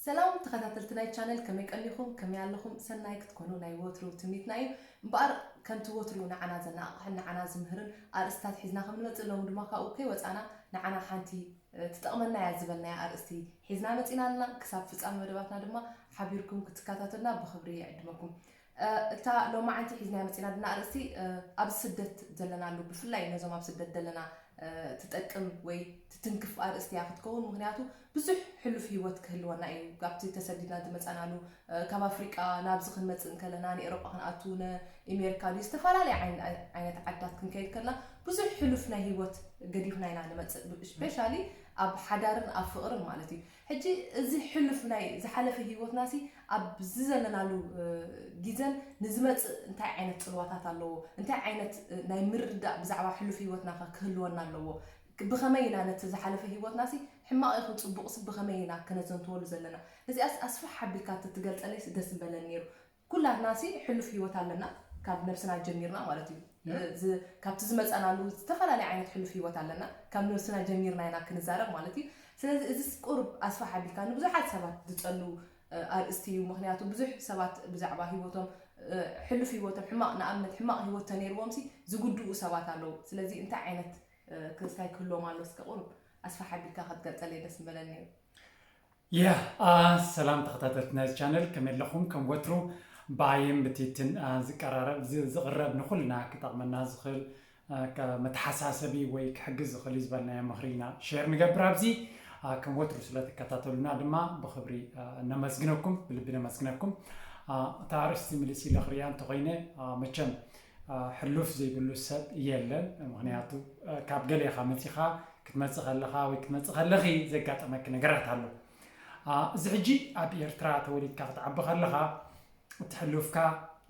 ሰላም ተኸታተልቲ ናይ ቻነል፣ ከመይ ቀኒኹም? ከመይ ኣለኹም? ሰናይ ክትኮኑ ናይ ወትሩ ትምኒትና እዩ። እምበኣር ከምቲ ወትሩ ንዓና ዘነቓቕሕን ንዓና ዝምህርን ኣርእስታት ሒዝና ከም ንመጽእ፣ ሎሚ ድማ ካብኡ ከይወጻና ንዓና ሓንቲ ትጠቕመና እያ ዝበልናያ ኣርእስቲ ሒዝና መጺና ኣለና። ክሳብ ፍጻመ መደባትና ድማ ሓቢርኩም ክትከታተልና ብኽብሪ ይዕድመኩም። እታ ሎማዓንቲ ሒዝናያ መጺና ዘለና ኣርእስቲ ኣብ ስደት ዘለናሉ፣ ብፍላይ ነዞም ኣብ ስደት ዘለና ትጠቅም ወይ ትትንክፍ ኣርእስቲ እያ ክትከውን። ምኽንያቱ ብዙሕ ሕሉፍ ህይወት ክህልወና እዩ። ካብቲ ተሰዲድና ዝመጻናሉ፣ ካብ ኣፍሪቃ ናብዚ ክንመጽእ እንከለና፣ ንኤሮጳ ክንኣቱ፣ ንኤሜሪካ ድዩ፣ ዝተፈላለየ ዓይነት ዓድታት ክንከይድ ከለና ብዙሕ ሕሉፍ ናይ ህይወት ገዲፍና ኢና ንመጽእ፣ ስፔሻሊ ኣብ ሓዳርን ኣብ ፍቕርን ማለት እዩ። ሕጂ እዚ ሕሉፍ ናይ ዝሓለፈ ህይወትናሲ ኣብዚ ዘለናሉ ግዘን ንዝመጽእ እንታይ ዓይነት ጽልዋታት ኣለዎ? እንታይ ዓይነት ናይ ምርዳእ ብዛዕባ ሕሉፍ ህይወትና ከ ክህልወና ኣለዎ? ብኸመይ ኢና ነቲ ዝሓለፈ ህይወትናሲ ሕማቕ ይኹን ጽቡቕሲ ብኸመይ ኢና ከነዘንትወሉ ዘለና? ነዚኣስ ኣስፍሕ ኣቢልካ እንተትገልጸለይስ ደስ ምበለኒ ነይሩ። ኩላትናሲ ሕሉፍ ህይወት ኣለና፣ ካብ ነብስና ጀሚርና ማለት እዩ። ካብቲ ዝመጸናሉ ዝተፈላለየ ዓይነት ሕሉፍ ህይወት ኣለና። ካብ ነብስና ጀሚርና ኢና ክንዛረብ ማለት እዩ። ስለዚ እዚስ ቁሩብ ኣስፍሕ ኣቢልካ ንብዙሓት ሰባት ዝጸሉ ኣርእስቲ እዩ። ምኽንያቱ ብዙሕ ሰባት ብዛዕባ ህይወቶም፣ ሕሉፍ ህይወቶም ሕማቕ፣ ንኣብነት ሕማቕ ህይወት ተነይርዎምሲ ዝጉድኡ ሰባት ኣለዉ። ስለዚ እንታይ ዓይነት ክስታይ ክህልዎም ኣሎ? እስከ ቁሩብ ኣስፍሕ ኣቢልካ ክትገልጸለይ ደስ ምበለኒ ነይሩ። ያ ሰላም ተኸታተልቲ ናይዚ ቻነል፣ ከመይ ኣለኹም? ከም ወትሩ ብኣይን ብቲትን ዝቀራረብ ዝቕረብ ንኹልና ክጠቕመና ዝኽእል መተሓሳሰቢ ወይ ክሕግዝ ዝኽእል እዩ ዝበልናዮ ምኽሪ ኢና ሼር ንገብር ኣብዚ። ከም ወትሩ ስለትከታተሉና ድማ ብኽብሪ ነመስግነኩም፣ ብልቢ ነመስግነኩም። እታ ኣርእስቲ ምልስ ኢለ ክሪኣ እንተኾይነ፣ መቸም ሕሉፍ ዘይብሉ ሰብ የለን። ምኽንያቱ ካብ ገለ ኢኻ መፂኻ፣ ክትመፅእ ከለኻ ወይ ክትመፅእ ከለኺ ዘጋጠመኪ ነገራት ኣሎ። እዚ ሕጂ ኣብ ኤርትራ ተወሊድካ ክትዓቢ ከለኻ እቲ ሕሉፍካ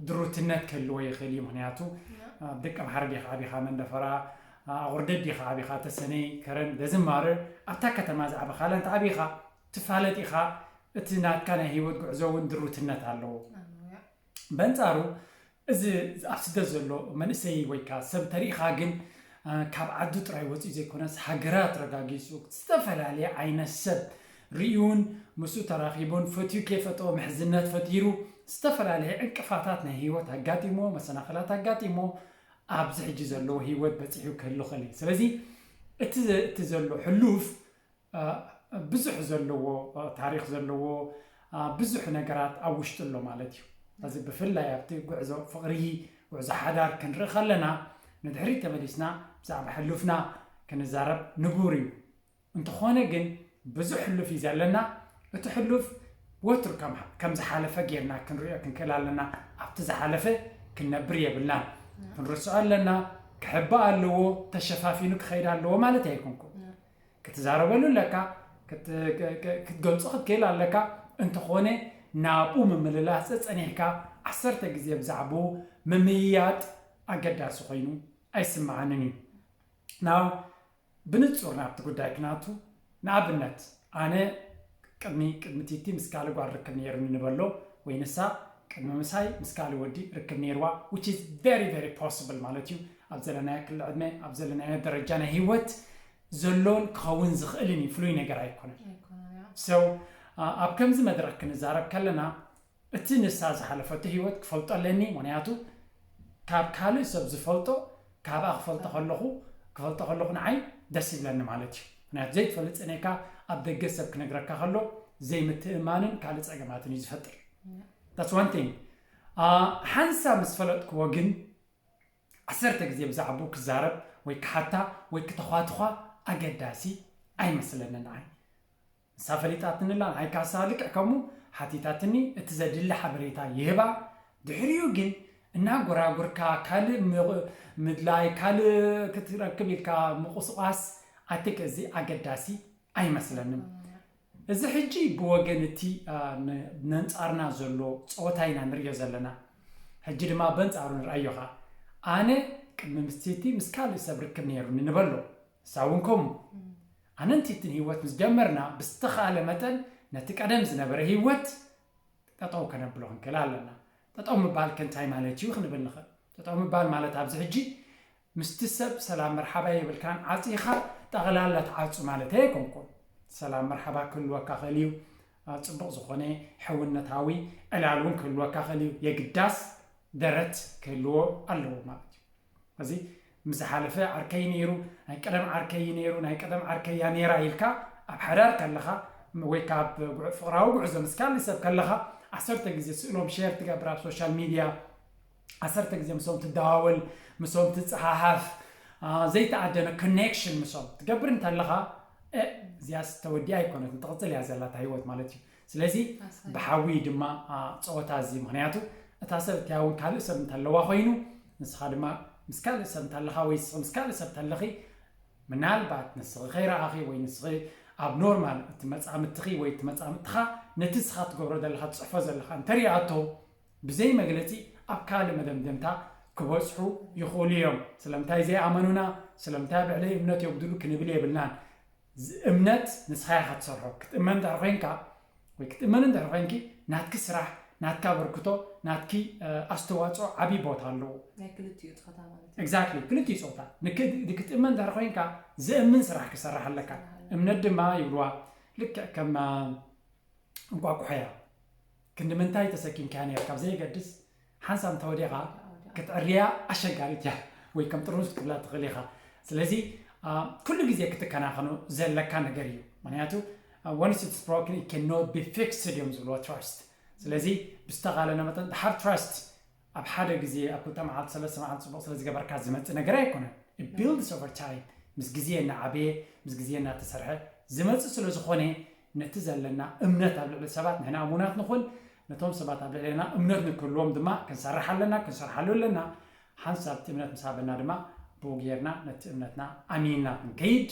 ድሩትነት ክህልዎ ይኽእል እዩ። ምኽንያቱ ኣብ ደቀምሓረ ዲኻ ዓቢኻ፣ መንደፈራ፣ ኣቑርደት ዲኻ ዓቢኻ፣ ተሰነይ፣ ከረን፣ ደዝማርር፣ ኣብታ ከተማ ዝዓበኻላ እንተ ዓቢኻ ትፋለጥ ኢኻ። እቲ ናትካ ናይ ህይወት ጉዕዞ እውን ድሩትነት ኣለዎ። በንጻሩ እዚ ኣብ ስደት ዘሎ መንእሰይ ወይ ከኣ ሰብ ተሪኢኻ ግን ካብ ዓዱ ጥራይ ወጺኡ ዘይኮነስ ሃገራት ረጋጊጹ ዝተፈላለየ ዓይነት ሰብ ርእዩን ምስኡ ተራኺቡን ፈትዩ ከይፈትዎ ምሕዝነት ፈጢሩ ዝተፈላለየ ዕንቅፋታት ናይ ህይወት ኣጋጢሞ መሰናኽላት ኣጋጢሞ ኣብዚ ሕጂ ዘለዎ ህይወት በጺሑ ክህሉ ይኽእል እዩ። ስለዚ እቲ እቲ ዘሎ ሕሉፍ ብዙሕ ዘለዎ ታሪክ ዘለዎ ብዙሕ ነገራት ኣብ ውሽጡ ኣሎ ማለት እዩ። እዚ ብፍላይ ኣብቲ ጉዕዞ ፍቕሪ፣ ጉዕዞ ሓዳር ክንርኢ ከለና ንድሕሪት ተመሊስና ብዛዕባ ሕሉፍና ክንዛረብ ንቡር እዩ። እንተኾነ ግን ብዙሕ ሕሉፍ እዩ ዘለና። እቲ ሕሉፍ ወትሩ ከም ዝሓለፈ ጌርና ክንሪኦ ክንክእል ኣለና። ኣብቲ ዝሓለፈ ክንነብር የብልናን። ክንርስዖ ኣለና። ክሕባእ ኣለዎ፣ ተሸፋፊኑ ክኸይድ ኣለዎ ማለት ኣይኮንኩን። ክትዛረበሉ ኣለካ፣ ክትገልጾ ክትክእል ኣለካ። እንተኾነ ናብኡ ምምልላስ ጸጸኒሕካ ዓሰርተ ግዜ ብዛዕባኡ ምምይያጥ ኣገዳሲ ኮይኑ ኣይስምዓንን እዩ። ናው ብንጹር ናብቲ ጉዳይ ክናቱ፣ ንኣብነት ኣነ ቅድሚ ቅድሚ ቲቲ ምስ ካልእ ጓል ርክብ ነይሩኒ ንበሎ፣ ወይ ንሳ ቅድሚ ምሳይ ምስ ካልእ ወዲ ርክብ ነይርዋ፣ which is very very possible ማለት እዩ። ኣብ ዘለናዮ ክሊ ዕድመ፣ ኣብ ዘለናዮ ደረጃ ናይ ህይወት ዘሎን ክኸውን ዝኽእልን እዩ፣ ፍሉይ ነገር ኣይኮነን። So ኣብ ከምዚ መድረኽ ክንዛረብ ከለና እቲ ንሳ ዝሓለፈቶ ህይወት ክፈልጦ ኣለኒ። ምኽንያቱ ካብ ካልእ ሰብ ዝፈልጦ ካብኣ ክፈልጦ ከለኹ ክፈልጦ ከለኹ ንዓይ ደስ ይብለኒ ማለት እዩ። ምክንያቱ ዘይትፈልጥ ጸኒሕካ ኣብ ደገ ሰብ ክነግረካ ከሎ ዘይምትእማንን ካልእ ጸገማትን እዩ ዝፈጥር። That's one thing። ሓንሳብ ምስ ፈለጥክዎ ግን ዓሰርተ ግዜ ብዛዕባኡ ክዛረብ ወይ ክሓታ ወይ ክተዃትዃ ኣገዳሲ ኣይመስለንን ንዓይ። ንሳ ፈሊጣትኒ ኣላ፣ ንዓይ ካሳ ልክዕ ከምኡ ሓቲታትኒ፣ እቲ ዘድሊ ሓበሬታ ይህባ። ድሕሪኡ ግን እናጎራጉርካ ካልእ ምቕ- ምድላይ፣ ካልእ ክትረክብ ኢልካ ምቑስቋስ ኣትክ እዚ ኣገዳሲ ኣይመስለንን። እዚ ሕጂ ብወገን እቲ ነንጻርና ዘሎ ጸወታ ኢና ንርእዮ ዘለና። ሕጂ ድማ በንጻሩ ንርኣዮ ኸኣ። ኣነ ቅድሚ ምስቲ ምስ ካልእ ሰብ ርክብ ነይሩኒ ንበሎ። ንሳ እውን ከምኡ። ኣነን ቲትን ህይወት ምስ ጀመርና ብዝተኻእለ መጠን ነቲ ቀደም ዝነበረ ህይወት ጠጠው ከነብሎ ክንክእል ኣለና። ጠጠው ምባል ከ እንታይ ማለት እዩ ክንብል ንኽእል። ጠጠው ምባል ማለት ኣብዚ ሕጂ ምስቲ ሰብ ሰላም መርሓባ የብልካን፣ ዓጺኻ ጠቕላላ ትዓጹ ማለተይ ኣይኮንኩን። ሰላም መርሓባ ክህልወካ ክእል እዩ። ጽቡቕ ዝኾነ ሕውነታዊ ዕላል እውን ክህልወካ ክእል እዩ። የግዳስ ደረት ክህልዎ ኣለዎ ማለት እዩ። እዚ ምስ ዝሓለፈ ዓርከይ ነይሩ፣ ናይ ቀደም ዓርከይ ነይሩ፣ ናይ ቀደም ዓርከያ ነይራ ኢልካ ኣብ ሓዳር ከለኻ ወይ ካብ ፍቕራዊ ጉዕዞ ምስ ካልእ ሰብ ከለኻ ዓሰርተ ግዜ ስእሎም ሸር ትገብር ኣብ ሶሻል ሚድያ፣ ዓሰርተ ግዜ ምሶም ትደዋወል፣ ምሶም ትፀሓሓፍ፣ ዘይተኣደነ ኮኔክሽን ምሶም ትገብር እንተለኻ፣ እዚያስ ተወዲኣ ኣይኮነትን፣ ትቕፅል እያ ዘላታ ህይወት ማለት እዩ። ስለዚ ብሓዊ ድማ ፀወታ እዚ፣ ምክንያቱ እታ ሰብ እቲያ እውን ካልእ ሰብ እንተለዋ ኮይኑ፣ ንስኻ ድማ ምስ ካልእ ሰብ እንተለኻ ወይ ምስ ካልእ ሰብ እንተለኺ፣ ምናልባት ንስኺ ከይረኣኺ ወይ ንስኺ ኣብ ኖርማል እቲ መጻምድትኺ ወይ እቲ መጻምድትኻ ነቲ ንስኻ ትገብሮ ዘለኻ ትጽሕፎ ዘለኻ እንተሪኣቶ፣ ብዘይ መግለጺ ኣብ ካልእ መደምደምታ ክበጽሑ ይኽእሉ እዮም። ስለምንታይ ዘይኣመኑና፣ ስለምንታይ ኣብ ልዕለይ እምነት የጉድሉ ክንብል የብልናን። እምነት ንስኻ ኢኻ ትሰርሖ። ክትእመን እንድሕር ኮይንካ ወይ ክትእመን እንድሕር ኮይንኪ፣ ናትኪ ስራሕ፣ ናትካ ኣበርክቶ፣ ናትኪ ኣስተዋፅኦ ዓብዪ ቦታ ኣለዎ። ናይ ክልቲኡ ፆታ ማለት እዩ። Exactly፣ ክልቲኡ ፆታ። ንክ- ክትእመን እንድሕር ኮይንካ፣ ዘእምን ስራሕ ክሰርሕ ኣለካ። እምነት ድማ ይብልዋ ልክዕ ከም እንቋቑሖ እያ። ክንዲ ምንታይ ተሰኪምካያ ነይርካ ብዘየገድስ፣ ሓንሳብ እንተወዲቓ ክትዕርያ ኣሸጋሪት እያ፣ ወይ ከም ጥርሙዝ ክትብላ ትኽእል ኢኻ። ስለዚ ኩሉ ግዜ ክትከናኸኖ ዘለካ ነገር እዩ። ምክንያቱ once it's broken, it cannot be fixed እዮም ዝብልዎ ትራስት። ስለዚ ብዝተኻለና መጠን ድሓር ትራስት ኣብ ሓደ ግዜ ኣብ ክልተ መዓልቲ ሰለስተ መዓልቲ ፅቡቕ ስለ ዝገበርካ ዝመፅእ ነገር ኣይኮነን። It builds over time። ምስ ግዜ እናዓበየ፣ ምስ ግዜ እናተሰርሐ ዝመፅእ ስለ ዝኾነ፣ ነቲ ዘለና እምነት ኣብ ልዕሊ ሰባት ንሕና እሙናት ንኹን፣ ነቶም ሰባት ኣብ ልዕሌና እምነት ንክህልዎም ድማ ክንሰርሕ ኣለና፣ ክንሰርሓሉ ኣለና። ሓንሳብ እቲ እምነት ምስ ሃበና ድማ ብኡ ጌርና ነቲ እምነትና ኣሚንና ክንከይድ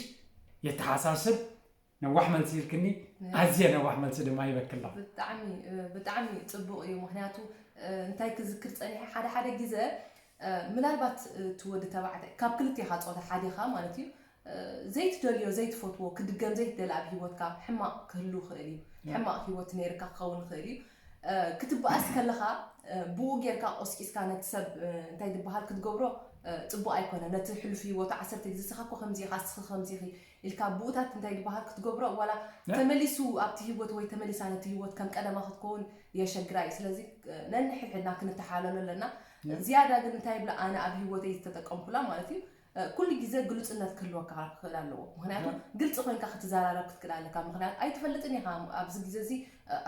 የተሓሳስብ። ነዋሕ መልሲ ኢልክኒ፣ ኣዝየ ነዋሕ መልሲ ድማ ይበክላ። ብጣዕሚ ብጣዕሚ ፅቡቕ እዩ። ምክንያቱ እንታይ ክዝክር ፀኒሐ፣ ሓደ ሓደ ግዜ ምናልባት እቲ ወዲ ተባዕታይ ካብ ክልቴኻ ፆታ ሓዲኻ ማለት እዩ ዘይትደልዮ ዘይትፈትዎ ክድገም ዘይትደሊ ኣብ ሂወትካ ሕማቕ ክህሉ ይኽእል እዩ። ሕማቕ ሂወት ነይርካ ክኸውን ይኽእል እዩ። ክትበኣስ ከለኻ ብኡ ጌርካ ቆስቂስካ ነቲ ሰብ እንታይ ዝበሃል ክትገብሮ ፅቡቕ ኣይኮነ። ነቲ ሕሉፍ ሂወቱ ዓሰርተ ግዜ ንስኻ እኮ ከምዚ ኢኻ፣ ንስኺ ከምዚ ኢኺ ኢልካ ብኡታት እንታይ ዝበሃል ክትገብሮ ዋላ ተመሊሱ ኣብቲ ሂወት ወይ ተመሊሳ ነቲ ሂወት ከም ቀደማ ክትከውን የሸግራ እዩ። ስለዚ ነንሕድሕድና ክንተሓለሎ ኣለና። ዝያዳ ግን እንታይ ይብላ ኣነ ኣብ ሂወተይ ዝተጠቀምኩላ ማለት እዩ ኩሉ ግዜ ግሉጽነት ክህልወካ ክኽእል ኣለዎ። ምክንያቱ ግልፂ ኮይንካ ክትዘራረብ ክትክእል ኣለካ። ምክንያቱ ኣይትፈልጥን ኢኻ ኣብዚ ግዜ እዚ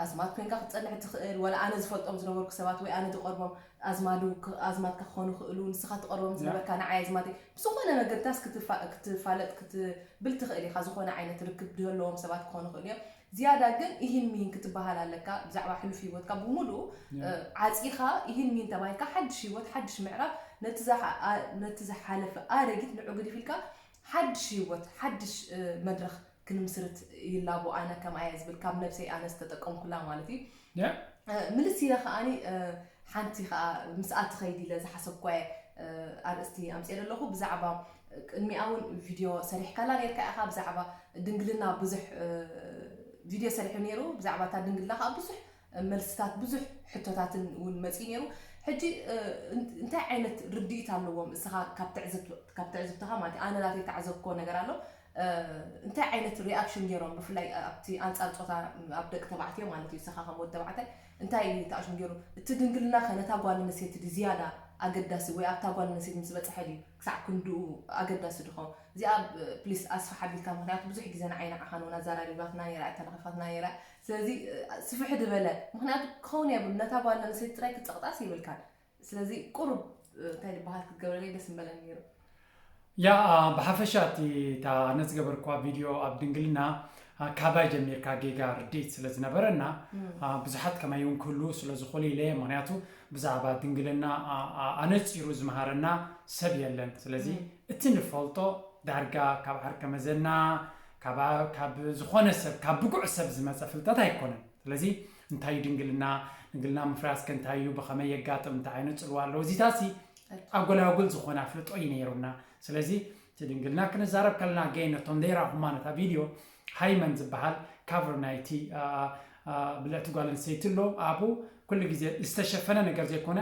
ኣዝማድ ኮይንካ ክትፀንሕ ትኽእል፣ ወላ ኣነ ዝፈልጦም ዝነበርኩ ሰባት ወይ ኣነ ዝቐርቦም ኣዝማዱ ኣዝማድካ ክኾኑ ይኽእሉ፣ ንስኻ ትቐርቦም ዝነበርካ ንዓይ ኣዝማደይ ብዝኾነ መገድታስ ክትፋለጥ ክትብል ትኽእል ኢኻ። ዝኾነ ዓይነት ርክብ ዝህልዎም ሰባት ክኾኑ ይኽእሉ እዮም። ዝያዳ ግን ኢሂን ሚሂን ክትበሃል ኣለካ ብዛዕባ ሕሉፍ ሂወትካ ብምሉኡ ዓፂኻ ኢሂን ሚሂን ተባሂልካ ሓድሽ ሂወት ሓድሽ ምዕራፍ ነቲ ዝሓለፈ ኣረጊት ንዑ ግዲፍ ኢልካ ሓድሽ ሂወት ሓድሽ መድረኽ ክንምስርት ይላቦ ኣነ ከምኣ እየ ዝብል ካብ ነብሰይ ኣነ ዝተጠቀምኩላ ማለት እዩ። ምልስ ኢለ ከዓኒ ሓንቲ ከዓ ምስኣ ትኸይድ ኢለ ዝሓሰብኳየ ኣርእስቲ ኣምፅኤ ዘለኹ ብዛዕባ ቅድሚኣ እውን ቪድዮ ሰሪሕካላ ነርካ ኢኻ ብዛዕባ ድንግልና ብዙሕ ቪድዮ ሰሪሑ ነይሩ ብዛዕባ እታ ድንግልና ከዓ ብዙሕ መልስታት ብዙሕ ሕቶታትን እውን መፅኡ ነይሩ። ሕጂ እንታይ ዓይነት ርድኢት ኣለዎም እስኻ ካብ ትዕዝብትኻ ማለት ኣነ ናተይ ተዓዘብኮ ነገር ኣሎ እንታይ ዓይነት ሪኣክሽን ገይሮም ብፍላይ ኣብቲ ኣንፃር ፆታ ኣብ ደቂ ተባዕትዮ ማለት እዩ እስኻ ከም ወዲ ተባዕታይ እንታይ እዩ ተኣሽም ገይሩ እቲ ድንግልና ከ ነታ ጓል ኣንስተይቲ ዝያዳ ኣገዳሲ ወይ ኣብታ ጓል ኣንስተይቲ ምስ በፅሐ ድዩ ክሳዕ ክንድኡ ኣገዳሲ ድኾን እዚኣ ፕሊስ ኣስፍሕ ኣቢልካ ምክንያቱ ብዙሕ ግዜ ንዓይ ንዓኻን እውን ኣዘራሪባትና ነይራ ተለኺፋትና ነይራ ስለዚ ስፍሕ ዝበለ ምክንያቱ ክኸውን የብሉ ነታ ጓል ኣንስተይቲ ጥራይ ክትፀቕጣስ የብልካን ስለዚ ቁሩብ እንታይ ዝበሃል ክትገብረለይ ደስ ምበለኒ ነይሩ ያ ብሓፈሻ እቲ እታ ኣነ ዝገበርኳ ቪድዮ ኣብ ድንግልና ካባይ ጀሚርካ ጌጋ ርድኢት ስለ ዝነበረና ብዙሓት ከማይ እውን ክህልዉ ስለ ዝኾኑ ኢለ ምክንያቱ ብዛዕባ ድንግልና ኣነፂሩ ዝመሃረና ሰብ የለን ስለዚ እቲ ንፈልጦ ዳርጋ ካብ ዓርከ መዘና ካብ ዝኾነ ሰብ ካብ ብጉዕ ሰብ ዝመፀ ፍልጠት ኣይኮነን ስለዚ እንታይ እዩ ድንግልና ድንግልና ምፍራስ ከ እንታይ እዩ ብኸመይ የጋጥም እንታይ ዓይነት ፅልዋ ኣለዎ እዚታሲ ኣጎላጉል ዝኾነ ኣፍልጦ እዩ ነይሩና ስለዚ እቲ ድንግልና ክንዛረብ ከለና ገይ ነቶም ዘይረኣኹማ ነታ ቪድዮ ሃይመን ዝበሃል ካቨር ናይቲ ብልዕቲ ጓል ኣንስተይቲ ኣሎ ኣብኡ ኩሉ ግዜ ዝተሸፈነ ነገር ዘይኮነ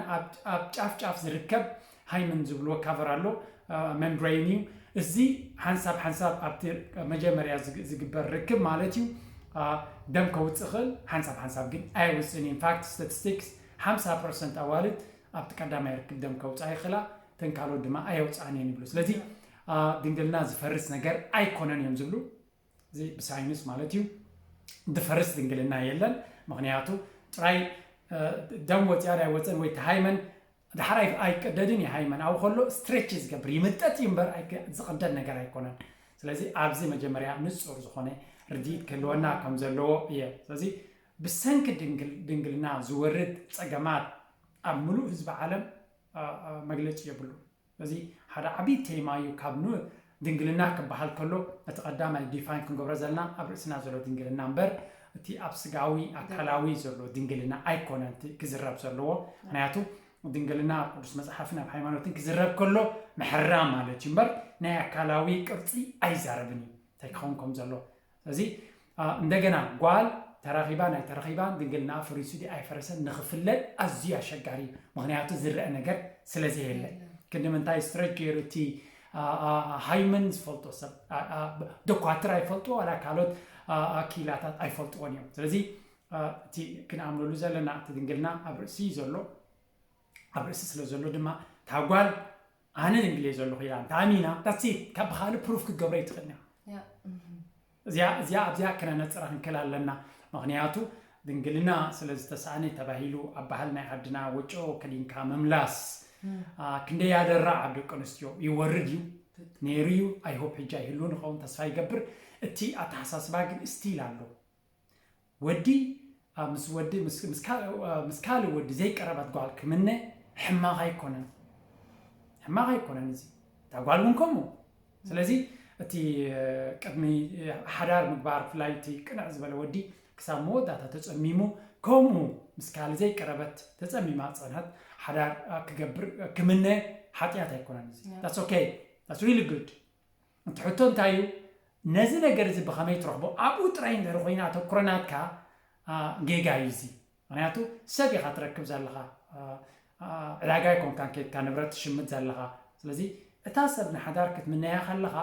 ኣብ ጫፍ ጫፍ ዝርከብ ሃይመን ዝብልዎ ካቨር ኣሎ membrane እዩ እዚ ሓንሳብ ሓንሳብ ኣብቲ መጀመርያ ዝግበር ርክብ ማለት እዩ ደም ከውፅእ ይኽእል፣ ሓንሳብ ሓንሳብ ግን ኣየውፅእን እዩ። ኢንፋክት ስታቲስቲክስ ሓምሳ ፐርሰንት ኣዋልድ ኣብቲ ቀዳማይ ርክብ ደም ከውፅኣ ይኽእላ፣ እተን ካልኦት ድማ ኣየውፅኣን እየን ይብሉ። ስለዚ ድንግልና ዝፈርስ ነገር ኣይኮነን እዮም ዝብሉ። እዚ ብሳይንስ ማለት እዩ። ዝፈርስ ድንግልና የለን። ምኽንያቱ ጥራይ ደም ወፂኣ ኣይወፀን ወይ ተሃይመን ድሓር ኣይቀደድን እዩ። ሃይመን ኣብኡ ከሎ ስትሬች ዝገብር ይምጠጥ እዩ እምበር ዝቕደድ ነገር ኣይኮነን። ስለዚ ኣብዚ መጀመርያ ንፁር ዝኾነ ርድኢት ክህልወና ከም ዘለዎ እየ። ስለዚ ብሰንኪ ድንግልና ዝወርድ ፀገማት ኣብ ምሉእ ህዝቢ ዓለም መግለፂ የብሉ። እዚ ሓደ ዓብዪ ቴማ እዩ። ካብ ድንግልና ክበሃል ከሎ እቲ ቀዳማይ ዲፋይን ክንገብሮ ዘለና ኣብ ርእስና ዘሎ ድንግልና እምበር እቲ ኣብ ስጋዊ ኣካላዊ ዘሎ ድንግልና ኣይኮነን እቲ ክዝረብ ዘለዎ። ምክንያቱ ድንግልና ኣብ ቅዱስ መፅሓፍን ኣብ ሃይማኖትን ክዝረብ ከሎ ምሕራም ማለት እዩ እምበር ናይ ኣካላዊ ቅርፂ ኣይዛረብን እዩ እንታይ ክኸውን ከም ዘሎ። ስለዚ እንደገና ጓል ተራኺባን ኣይተረኺባን ድንግልና ፈሪሱ ድዩ ኣይፈረሰን ንኽፍለጥ ኣዝዩ ኣሸጋሪ እዩ። ምክንያቱ ዝረአ ነገር ስለዘየለ ክንዲ ምንታይ ስትሬች ገይሩ እቲ ሃይመን ዝፈልጦ ሰብ ዶኳትር ኣይፈልጥዎ ዋላ ካልኦት ክኢላታት ኣይፈልጥዎን እዮም። ስለዚ እቲ ክንኣምነሉ ዘለና እቲ ድንግልና ኣብ ርእሲ እዩ ዘሎ። ኣብ ርእሲ ስለ ዘሎ ድማ እታ ጓል ኣነ ድንግል እየ ዘለኹ ኢላ እንተኣሚና that's it። ካብ ብኻልእ ፕሩፍ ክትገብሮ ኣይትኽእልን እያ። እዚኣ እዚኣ ኣብዚኣ ክነነፅራ ክንክእል ኣለና። ምኽንያቱ ድንግልና ስለ ዝተሳእነ ተባሂሉ ኣብ ባህል ናይ ዓድና ወጮ ከዲንካ ምምላስ ክንደይ ያደራ ኣብ ደቂ ኣንስትዮ ይወርድ እዩ። ነይሩ እዩ። ኣይሆፕ ሕጂ ኣይህልውን ይኸውን ተስፋ ይገብር። እቲ ኣተሓሳስባ ግን ስቲል ኣሎ። ወዲ ምስ ወዲ ምስ ካልእ ወዲ ዘይቀረበት ጓል ክምነ ሕማቕ ኣይኮነን። ሕማቕ ኣይኮነን እዚ እታ ጓል እውን ከምኡ። ስለዚ እቲ ቅድሚ ሓዳር ምግባር ብፍላይ እቲ ቅንዕ ዝበለ ወዲ ክሳብ መወዳእታ ተፀሚሙ ከምኡ ምስ ካልእ ዘይቀረበት ተፀሚማ ዝፀንሐት ሓዳር ክገብር ክምነ ሓጢኣት ኣይኮነን። እዚ that's okay that's really good። እቲ ሕቶ እንታይ እዩ? ነዚ ነገር እዚ ብኸመይ ትረኽቦ? ኣብኡ ጥራይ እንድሕር ኮይኑ ኣተኩሮ ናትካ ጌጋ እዩ እዚ። ምክንያቱ ሰብ ኢኻ ትረክብ ዘለኻ፣ ዕዳጋ ኣይኮንካን ከይድካ ንብረት ትሽምት ዘለኻ። ስለዚ እታ ሰብ ንሓዳር ክትምነያ ከለኻ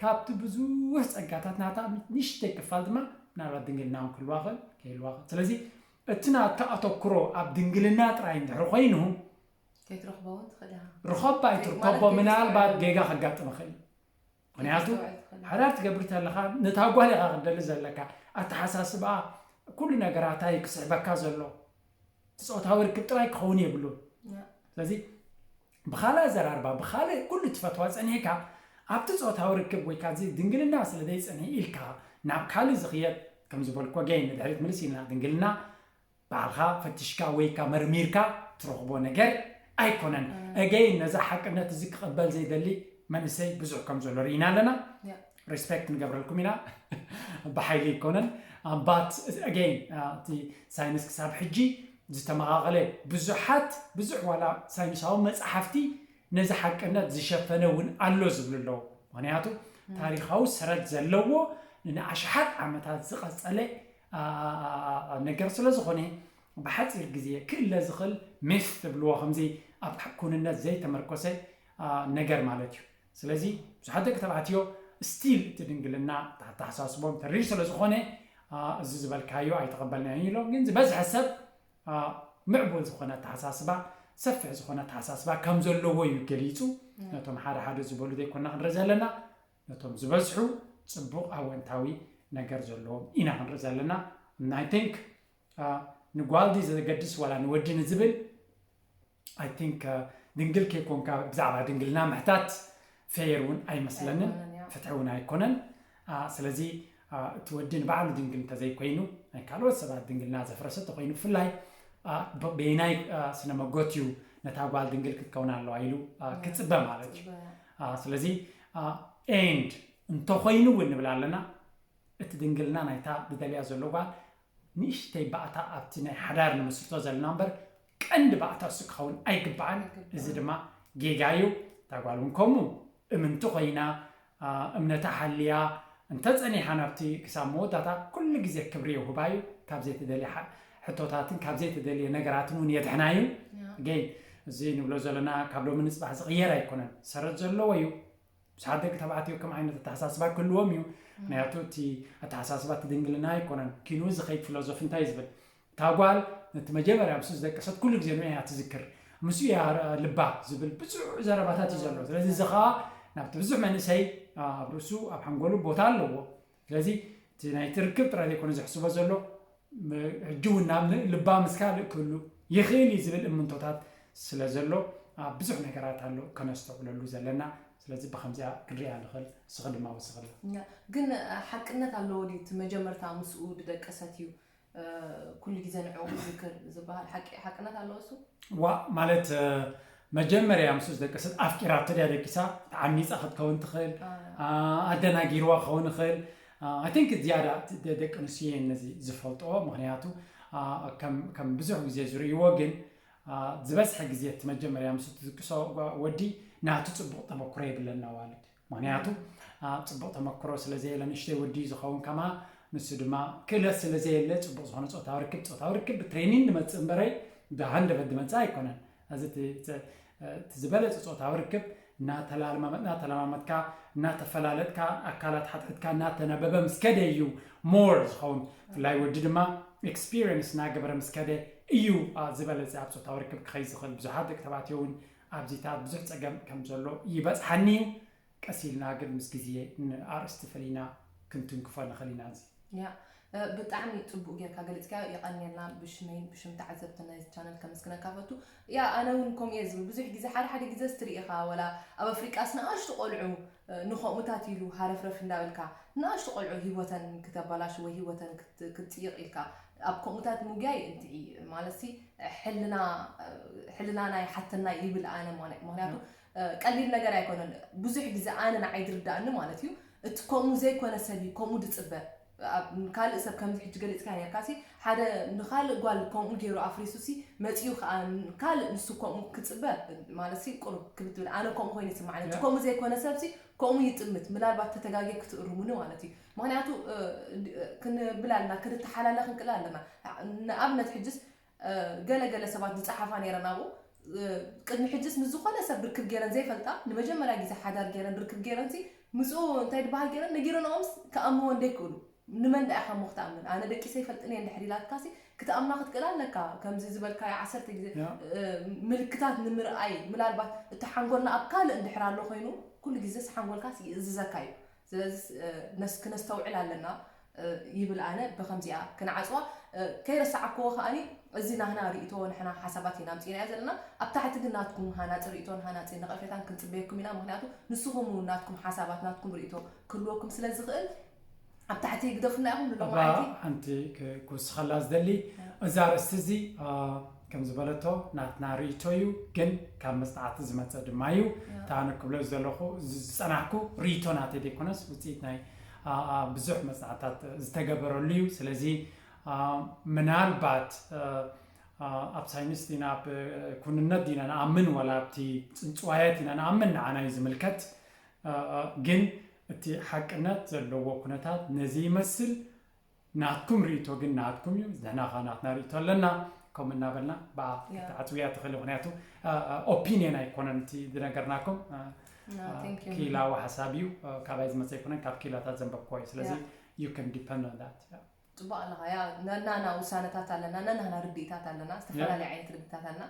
ካብቲ ብዙሕ ጸጋታት ናታ ንእሽተይ ክፋል ድማ ምናልባት ድንግልና እውን ክህልዋ ይኽእል ከይህልዋ ይኽእል። ስለዚ እቲ ናትካ ኣተኩሮ ኣብ ድንግልና ጥራይ እንድሕር ኮይኑ ከይትረኽቦ እውን ትኽእል ኢኻ። ርኸባ ኣይትርከቦ፣ ምናልባት ጌጋ ከጋጥም ይኽእል እዩ። ምክንያቱ ሓዳር ትገብር ተለኻ ነታ ጓል ኢኻ ክትደሊ ዘለካ። ኣተሓሳስብኣ ኩሉ ነገራታ እዩ ክስሕበካ ዘሎ። እቲ ፆታዊ ርክብ ጥራይ ክኸውን የብሉን። ስለዚ ብኻልእ ኣዘራርባ ብኻልእ ኩሉ ትፈትዋ ፀኒሕካ ኣብቲ ፆታዊ ርክብ ወይ ካዚ ድንግልና ስለ ዘይፀንሐ ኢልካ ናብ ካልእ ዝኽየድ ከም ዝበልኮ ገይ ንድሕሪት ምልስ ኢልና ድንግልና ባዕልኻ ፈቲሽካ ወይ ካ መርሚርካ ትረኽቦ ነገር ኣይኮነን። ኣገይን ነዛ ሓቅነት እዚ ክቕበል ዘይደሊ መንእሰይ ብዙሕ ከም ዘሎ ርኢና ኣለና። ሪስፔክት ንገብረልኩም ኢና። ብሓይሊ ኣይኮነን። ኣምባት ኣገይን እቲ ሳይንስ ክሳብ ሕጂ ዝተመቓቐለ ብዙሓት ብዙሕ ዋላ ሳይንሳዊ መፅሓፍቲ ነዚ ሓቅነት ዝሸፈነ እውን ኣሎ ዝብሉ ኣለዉ። ምክንያቱ ታሪካዊ ሰረት ዘለዎ ንኣሽሓት ዓመታት ዝቐፀለ ነገር ስለ ዝኾነ ብሓፂር ግዜ ክእለ ዝኽእል ሚስ ትብልዎ ከምዚ ኣብ ኩንነት ዘይተመርኮሰ ነገር ማለት እዩ። ስለዚ ብዙሓት ደቂ ተባዕትዮ ስቲል እቲ ድንግልና ኣተሓሳስቦም ተሪር ስለ ዝኾነ እዚ ዝበልካዮ ኣይተቐበልናዮን ኢሎም። ግን ዝበዝሐ ሰብ ምዕቡል ዝኾነ ኣተሓሳስባ ሰፊሕ ዝኾነ ኣተሓሳስባ ከም ዘለዎ እዩ ገሊፁ። ነቶም ሓደ ሓደ ዝበሉ ዘይኮና ክንርኢ ዘለና ነቶም ዝበዝሑ ፅቡቕ ኣወንታዊ ነገር ዘለዎም ኢና ክንርኢ ዘለና። ናይ ቲንክ ንጓል ድዩ ዘገድስ ዋላ ንወዲ ንዝብል ኣይ ቲንክ ድንግል ከይኮንካ ብዛዕባ ድንግልና ምሕታት ፌየር እውን ኣይመስለንን ፍትሒ እውን ኣይኮነን። ስለዚ እቲ ወዲ ንባዕሉ ድንግል እንተዘይኮይኑ ናይ ካልኦት ሰባት ድንግልና ዘፍረሰ ተኮይኑ ብፍላይ በይናይ ስነ መጎት እዩ ነታ ጓል ድንግል ክትከውን ኣለዋ ኢሉ ክፅበ ማለት እዩ። ስለዚ ኤንድ እንተኮይኑ እውን ንብል ኣለና እቲ ድንግልና ናይታ ዝደልያ ዘሎ ጓል ንእሽተይ ባእታ ኣብቲ ናይ ሓዳር ንምስርቶ ዘለና እምበር ቀንዲ ባእታ እሱ ክኸውን ኣይግባእን። እዚ ድማ ጌጋ እዩ። እታ ጓል እውን ከምኡ እምንቲ ኮይና እምነታ ሓልያ እንተፀኒሓ ናብቲ ክሳብ መወዳእታ ኩሉ ግዜ ክብሪ የውህባ እዩ። ካብ ዘይተደልየ ሕቶታትን ካብ ዘይተደልየ ነገራትን እውን የድሕና እዩ። ገይ እዚ ንብሎ ዘለና ካብ ሎሚ ንፅባሕ ዝቕየር ኣይኮነን፣ ሰረት ዘለዎ እዩ። ብዙሓት ደቂ ተባዕትዮ ከም ዓይነት ኣተሓሳስባ ክህልዎም እዩ። ምክንያቱ እቲ ኣተሓሳስባ እቲ ድንግልና ኣይኮነን። ኪኑ ዝኸይድ ፊሎዞፊ እንታይ ዝብል? እታ ጓል ነቲ መጀመርያ ምስ ዝደቀሰት ኩሉ ግዜ ንኡ እያ ትዝክር፣ ምስኡ እያ ልባ ዝብል ብዙሕ ዘረባታት እዩ ዘሎ። ስለዚ እዚ ኸዓ ናብቲ ብዙሕ መንእሰይ ኣብ ርእሱ ኣብ ሓንጎሉ ቦታ ኣለዎ። ስለዚ እቲ ናይቲ ርክብ ጥራይ ዘይኮነ ዘሕስቦ ዘሎ፣ ሕጂ እውን ናብ ልባ ምስ ካልእ ክህሉ ይኽእል እዩ ዝብል እምንቶታት ስለ ዘሎ ኣብ ብዙሕ ነገራት ኣሎ ከነስተውዕለሉ ዘለና። ስለዚ ብኸምዚኣ ክንሪኣ ንኽእል። ንስኺ ድማ ወስኽላ። ግን ሓቅነት ኣለዎ ድዩ? እቲ መጀመርታ ምስኡ ዝደቀሰት እዩ ኩሉ ግዜ ንዕኡ ክዝክር ዝበሃል ሓቂ ሓቅነት ኣለዎ እሱ? ዋ ማለት መጀመርያ ምስ ዝደቀሰት ኣፍቂራቶ ድያ ደቂሳ? ተዓሚፃ ክትከውን ትኽእል፣ ኣደናጊርዋ ክኸውን ይኽእል። I think ዝያዳ ደቂ ኣንስትዮ እየን ነዚ ዝፈልጥኦ። ምክንያቱ ከም ብዙሕ ግዜ ዝርእይዎ ግን ዝበዝሐ ግዜ እቲ መጀመርያ ምስ ትዝቅሶ ወዲ ናቱ ፅቡቕ ተመክሮ የብለን ኣዋልድ። ምክንያቱ ፅቡቕ ተመክሮ ስለዘየለ ንእሽተይ ወዲ ዝኸውን ከማ ንሱ ድማ ክእለት ስለዘየለ ፅቡቕ ዝኾነ ፆታዊ ርክብ ፆታዊ ርክብ ብትሬኒንግ ድመፅእ እምበረይ ብሃንደበት ድመፅእ ኣይኮነን። እዚ ዝበለፀ ፆታዊ ርክብ እናተለማመጥካ እናተፈላለጥካ ኣካላት ሓትሕትካ እናተነበበ ምስ ከደ እዩ ሞር ዝኸውን። ብፍላይ ወዲ ድማ ኤክስፒሪየንስ እናገበረ ምስ ከደ እዩ ዝበለፀ ኣብ ፆታዊ ርክብ ክኸይድ ዝኽእል። ብዙሓት ደቂ ተባዕትዮ እውን ኣብዚታት ብዙሕ ፀገም ከም ዘሎ ይበፅሓኒ እዩ። ቀስ ኢልና ግን ምስ ግዜ ንኣርእስቲ ፈሊና ክንትንክፎ ንኽእል ኢና። እዚ ያ ብጣዕሚ ፅቡቅ ጌርካ ገሊፅካ። የቐንየልና ብሽመይን ብሽም ተዓዘብቲ ናይዚ ቻነል ከመስግነካ ፈቱ። ያ ኣነ እውን ከምኡ እየ ዝብል። ብዙሕ ግዜ ሓደ ሓደ ግዜ ስትርኢ ኢኻ ወላ ኣብ ኣፍሪቃስ ንኣሽቱ ቆልዑ ንኸምኡታት ኢሉ ሃረፍረፍ እንዳበልካ ንኣሽቱ ቆልዑ ህይወተን ክተበላሽ ወይ ህይወተን ክትፅይቕ ኢልካ ኣብ ከምኡታት ምጉያይ እንትዒ ማለት ሕልና ሕልና ናይ ሓተና ይብል ኣነ። ምክንያቱ ቀሊል ነገር ኣይኮነን። ብዙሕ ግዜ ኣነ ንዓይ ዝርዳእኒ ማለት እዩ እቲ ከምኡ ዘይኮነ ሰብ እዩ ከምኡ ዝፅበ። ካልእ ሰብ ከምዚ ሕጂ ገሊፅካ ነርካ ሲ ሓደ ንካልእ ጓል ከምኡ ገይሩ ኣፍሪሱ ሲ መፂኡ ከዓ ካልእ ንሱ ከምኡ ክፅበ ማለት ሲ ቁሩብ ክብትብል ኣነ ከምኡ ኮይኑ ይስማዓኒ። ከምኡ ዘይኮነ ሰብ ሲ ከምኡ ይጥምት። ምናልባት ተተጋጌ ክትእርሙኒ ማለት እዩ። ምክንያቱ ክንብል ኣለና ክንተሓላለ ክንክእል ኣለና። ንኣብነት ሕጅስ ገለ ገለ ሰባት ዝፀሓፋ ነይረን ኣብኡ ቅድሚ ሕጅስ ምስ ዝኾነ ሰብ ርክብ ገይረን ዘይፈልጣ ንመጀመርያ ግዜ ሓዳር ገይረን ርክብ ገይረን ሲ ምስኡ እንታይ ዝበሃል ገይረን ነጊረንኦምስ ክኣምንዎ እንደይክእሉ ንመን ደኣ ኢኻ እሞ ክትኣምን ኣነ ደቂሰ ይፈልጥን እየ እንድሕር ኢላትካ ሲ ክትኣምና ክትክእል ኣለካ። ከምዚ ዝበልካዮ ዓሰርተ ግዜ ምልክታት ንምርኣይ ምናልባት እቲ ሓንጎልና ኣብ ካልእ እንድሕር ኣሎ ኮይኑ ኩሉ ግዜስ ሓንጎልካ ይእዝዘካ እዩ። ስለዚ ክነስተውዕል ኣለና ይብል ኣነ። ብከምዚኣ ክንዓፅዋ ከይረሳዓክዎ ከዓኒ እዚ ናህና ርእቶ ንሕና ሓሳባት ኢና ኣምፂእናዮ ዘለና ኣብ ታሕቲ ግን ናትኩም ሃናፂ ርእቶን ሃናፂ ነቐፌታን ክንፅበየኩም ኢና። ምክንያቱ ንስኹም እውን ናትኩም ሓሳባት ናትኩም ርእቶ ክህልወኩም ስለ ዝኽእል ኣብ ታሕቲ ግደፉና ኢኹም ንሎማዓንቲ። ሓንቲ ክውስኸላ ዝደሊ እዛ ርእስቲ እዚ ከም ዝበለቶ ናትና ርእቶ እዩ፣ ግን ካብ መፅናዕቲ ዝመፀ ድማ እዩ። እታ ኣነ ክብሎ ዝደለኹ ዝፀናሕኩ ርእቶ ናተይ ዘይኮነስ ውፅኢት ናይ ብዙሕ መፅናዕትታት ዝተገበረሉ እዩ። ስለዚ ምናልባት ኣብ ሳይንስ ዲና ኣብ ኩንነት ዲና ንኣምን ዋላ ኣብቲ ፅንፅዋያት ኢና ንኣምን ንዓና እዩ ዝምልከት። ግን እቲ ሓቅነት ዘለዎ ኩነታት ነዚ ይመስል። ናትኩም ርእቶ ግን ናትኩም እዩ፣ ንሕና ኸዓ ናትና ርእቶ ኣለና። ከምኡ እናበልና ብኣ ክትዓፅውያ ትኽእሊ። ምክንያቱ ኦፒንየን ኣይኮነን እቲ ዝነገርናኩም፣ ክኢላዊ ሓሳብ እዩ። ካባይ ዝመፀ ኣይኮነን፣ ካብ ክኢላታት ዘንበብክዎ እዩ። ስለዚ you can depend on that። ፅቡቅ ኣለኻ። ያ ነናና ውሳነታት ኣለና፣ ነናና ርድኢታት ኣለና፣ ዝተፈላለዩ ዓይነት ርድኢታት ኣለና።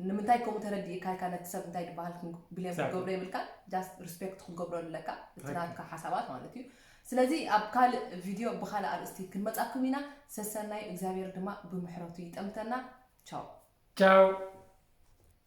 ንምንታይ ከምኡ ተረዲእካ ኢልካ ነቲ ሰብ እንታይ ዝበሃል ብሌም ክትገብሮ የብልካ። ጃስት ሪስፔክት ክትገብረሉ ኣለካ እቲ ናትካ ሓሳባት ማለት እዩ። ስለዚ ኣብ ካልእ ቪድዮ ብካልእ ኣርእስቲ ክንመፃኩም ኢና። ሰሰናዩ እግዚኣብሔር ድማ ብምሕረቱ ይጠምተና። ቻው። ቻው።